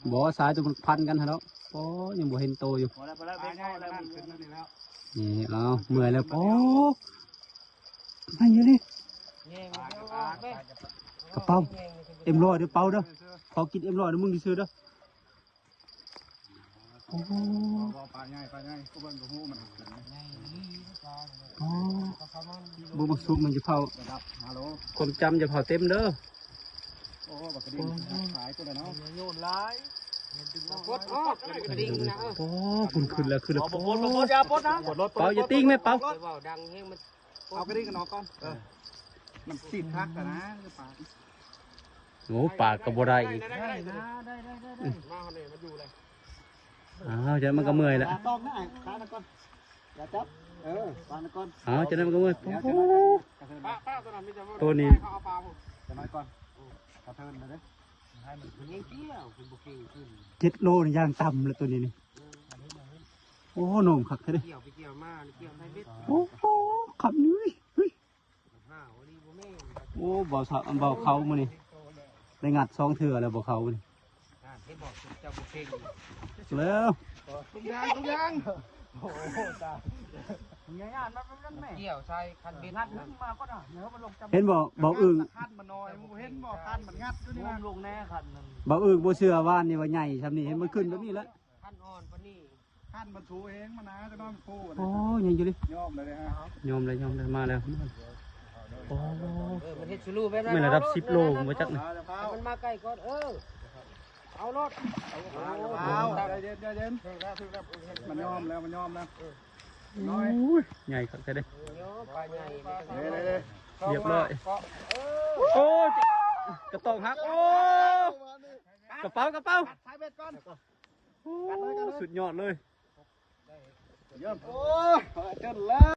ບໍ່ ສາຍຕົວມັນພັນກັນຫັ້ນເນາະ. ໂອ້ ຍັງບໍ່ເຫັນໂຕຢູ່. ພໍແລ້ວ ພໍແລ້ວ ເບຣກພໍແລ້ວ ນີ້ ເອົາ ເມື່ອຍແລ້ວ. ໂອ້ ມັນຢູ່ນີ້ ກະເປົາ ເອັມຮ້ອຍເດີ ເປົາເດີ. ຂໍກິນເອັມຮ້ອຍນຳມຶງຊື່ໆເດີ. ໂອ້ ປາໃຫຍ່ ປາໃຫຍ່ ກູເບິ່ງກະຮູ້ມັນຂຶ້ນ. ໂອ້ ເບິ່ງບັກຊຸມມັນຈະເຜົາ ຄວາມຈຳຈະເຜົາເຕັມເດີ. ໂອ້ ບັກກະດິນ ຂາຍພຸ້ນແຫຼະເນາະ. ໂຍນຫຼາຍ ປົດອອກກະດິນນະ. ໂອ້ ພຸ້ນຂຶ້ນແລ້ວ ຂຶ້ນແລ້ວ. ບໍ່ປົດ ບໍ່ປົດ ຢ່າປົດນະ. ເປົາ ຢ່າຕິງແມ່ເປົາ. ເວົ້າດັງແຮງ ມັນ ເອົາກະດິນກັນອອກກ່ອນ. ເອີ ມັນຕິດຄັກນະ ປາກ. ໂອ້ ປາກກະບໍ່ໄດ້ອີກ. ໄດ້ ໄດ້ ໄດ້ ໄດ້ ໄດ້ ມາເຮົານີ້ມັນຢູ່ເລີຍ. ອ້າວ ເຈົ້າມັນກະເມື່ອຍແລ້ວ. ຕອກນະ ຂານະກ່ອນ ຢ່າຈັບ. ເອີ ຂານະກ່ອນ. ອ້າວ ເຈົ້ານັ້ນມັນກະເມື່ອຍ. ໂອ້ ໂຕນີ້ ເອົາປາພຸ້ນ ຈັກໜ້ອຍກ່ອນ ກະເທີນເດີ. ໃຫ້ມັນ ມັນຍັງກ່ຽວ ເພິ່ນບໍ່ເກັ່ງຂຶ້ນ. ເຈັດໂລນີ້ຢ່າງຕ່ຳແລ້ວໂຕນີ້ນີ້. ໂອ້ ໂນ້ມຄັກແທ້ເດ້. ກ່ຽວໄປກ່ຽວມາ ກ່ຽວໃສ່ເບັດ. ໂອ້ ຄັກນີ້. ໂອ້ ເບົາເຂົ້າ ເບົາເຂົ້າມື້ນີ້ ໄດ້ງັດສອງເທື່ອແລ້ວ ເບົາເຂົ້າມື້ນີ້. ອ່າ ເຫັນບໍ່ ເຈົ້າບໍ່ເກັ່ງແລ້ວ. ທຸກຢ່າງ ທຸກຢ່າງ. ໂອ້ ຕາຍ ຢ່າຢ້ານມັນ ມັນແມ່ ກ່ຽວໃສ່ຄັນເບັດ ງັດຂຶ້ນມາກ່ອນນະ. ເຫັນບໍ່ ເບົາອຶ່ງ ຄັນມັນນ້ອຍ ເຫັນບໍ່ ຄັນມັນງັດຢູ່ນີ້ນະ. ລົງແນ່ຄັນນັ້ນ ເບົາອຶ່ງບໍ່ເຊື່ອ ວານນີ້ວ່າໃຫຍ່ຊ່ຳນີ້ ເຫັນມັນຂຶ້ນແບບນີ້ແຫຼະ. ຄັນອ່ອນປານນີ້ ຄັນມັນສູງເອງ ມັນໜາ ຈະນອນໂພດ. ໂອ້ ຍັງຢູ່ເລີຍ. ຍອມແລ້ວເດ້ ຍອມແລ້ວ ຍອມແລ້ວ. ມາແລ້ວ. ໂອ້ ເອີ ມັນເຮັດສະລູແບບນັ້ນ. ແມ່ນລະດັບສິບໂລບໍ່ຈັກນະ. ເອົາ ມັນມາໃກ້ກ່ອນ. ເອີ ເອົາໂລດ. ເອົາ ເອົາ ໃຈເຢັນ ໃຈເຢັນ. ມັນຍອມແລ້ວ ມັນຍອມແລ້ວ. ໂອ້ຍ ໃຫຍ່ຄັກແທ້ເດ້. ປາໃຫຍ່ ເດ້ໆໆ ຮຽບຮ້ອຍ. ໂອ້ຍ ກະຕອງຫັກ. ໂອ້ ກະເປົາ ກະເປົາ. ສາຍເບັດກ່ອນ. ໂອ້ ສຸດຍອດເລີຍ. ໂອ້ຍ ຈົນແລ້ວ.